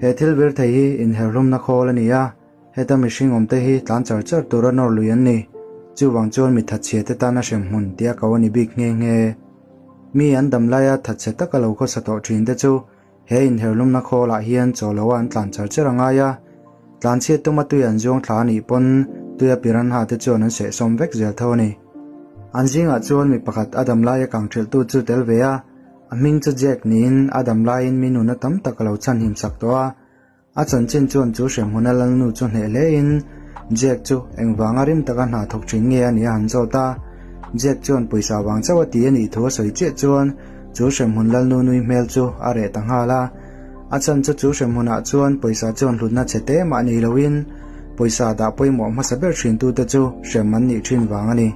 He thil vir thei hi inherhlumna khawl a ni a, heta mihring awmte hi tlan char char tura nawr lui an ni. Chuvang chuan mi thatchhia te tana hremhmun tia ko a ni bik nghe nghe. Mi an dam laia thatchhe taka lo khawsa tawh thin te chu he inherhlumna khawlah hian chaw loa an tlan char char a ngai a. Tlanchhiat tuma tui an zuang thla a nih pawn tuia piranha te chuan an sehsawm vek zel tho a ni. An zingah chuan mi pakhat a dam laia kang thelhtu chu tel ve a. A hming chu Jack niin a dam laiin mi nuna tam tak a lo chhanhim sak tawh a. A chanchin chuan chu hremhmuna lalnu chu hneh hlein Jack chu engvanga rim taka hna thawk thin nge a nih a han zawt a. Jack chuan pawisa vang chauh a ti a nih thu a sawi chiah chuan chu hremhmun lalnu nui hmel chu a reh ta nghal a. A chan chu chu hremhmunah chuan pawisa chuan hlutna chhe te mah nei loin pawisa dah pawimawh hmasa ber thintute chu hrem an nih thin vang a ni.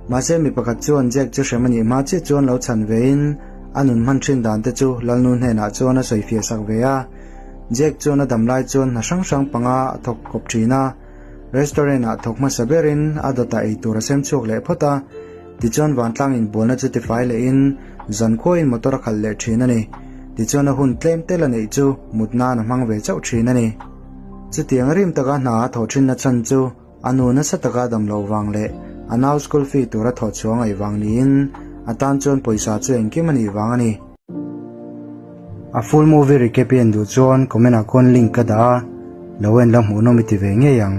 Mahse mi pakhat chuan Jack chu hrem a nih hma chiah chuan lo chhan vein a nun hman thin dan te chu Lalnu hnenah chuan a sawi fiah sak ve a. Jack chuan a dam lai chuan hna hrang hrang panga a thawk kawp thin a. Restaurant ah thawk hmasa berin a dawtah ei tur a sem chhuak leh phawt a. Tichuan vantlang inbualna chu tifai lehin zan khuain motor a khalh leh thin a ni. Tichuan a hun tlem tel a neih chu mut nan a hmang ve chauh thin a ni. Chutiang rim taka hna a thawh thinna chhan chu A nu nasa taka dam loh vang leh a nau school fee tura thawh chhuah ngaih vang niin a tan chuan pawisa chu engkim a nih vang a ni. A full movie recap i en duh chuan comment ah khawn link ka dah a, lo en la hmuhnawm i ti ve ngei ang.